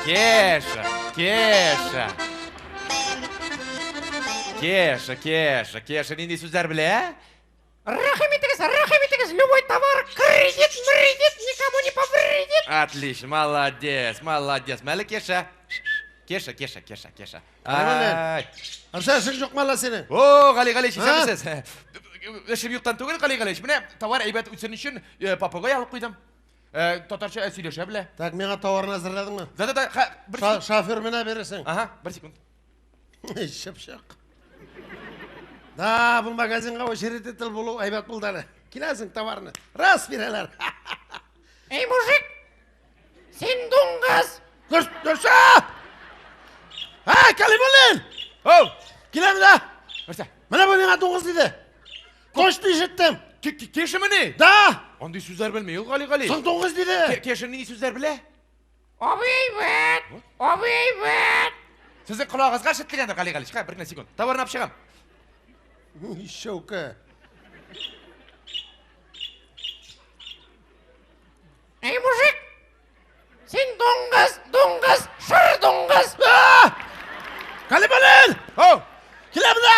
Кеша, Кеша. Кеша, Кеша, Кеша нинди сүзләр белә? Рәхим итегез, рәхим итегез, любой товар кредит, мредит, никому не повредит. Отлично, молодец, молодец. Мәле, Кеша. Кеша, Кеша, Кеша, Кеша. Ай. Нәрсә эшең юкмы әллә синең? О, Гали Галич, исәнмесез. Эшем юктан түгел, Гали Галич. Менә товар әйбәт үтсен өчен э, попугай алып куйдым. Э, татарча э, сөйләшә белә. Так, миңа товарны әзерләдеңме? Да, да, да, ха, бер секунд. Шофер менә бирерсең. Ага, бер секунд. Чыпчык. Да, бу магазинга учредитель булу әйбәт булды әле. Киләсең товарны. Раз бирәләр. Эй, мужик! Син дуңгыз! Нәрсә? Ә, Калимуллин! Оу! Киләм дә. Нәрсә? Менә бу миңа дуңгыз диде. Точно ишеттем. Кешемени? Да! Андый сүзләр белми ул Гали Гали. Соң дуңгыз диде. Кеше нинди сүзләр белә? Абый әйбәт! Абый әйбәт! Сезнең колагыгызга ишетелгәндер, Гали Галич. Ха, бер генә секунд. Товарны алып чыгам. Щелка. Эй, мужик! Син дуңгыз, дуңгыз, шыр дуңгыз! Калибалин! Оу! Килә менә!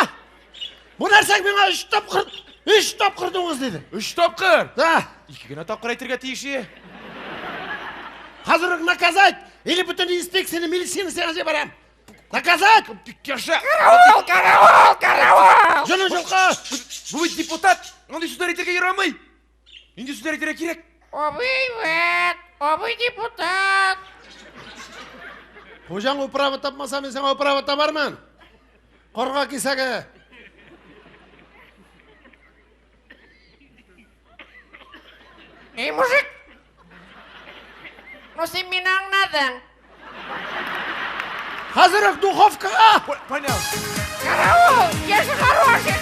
Бу нәрсә миңа өч тапкыр, өч тапкыр дуңгыз диде. Өч тапкыр? Да. Ике генә тапкыр әйтергә тиеш ие. Хәзер үк наказать! Или бөтен инспекцияне, милицияне сиңа җибәрәм. Наказать! Кеша! Каравыл, каравыл, каравыл! Җаным җылкы! Бу бит депутат! Андый сүзләр әйтергә ярамый! Нинди сүзләр әйтергә кирәк? Абый әйбәт, абый депутат. Хуҗаң управа тапмаса, мин сиңа управа табармын. Карга кисәге. Эй, мужик! Ну син мине аңладың. Хәзер үк духовкага! Понял. Караул, я же хороший!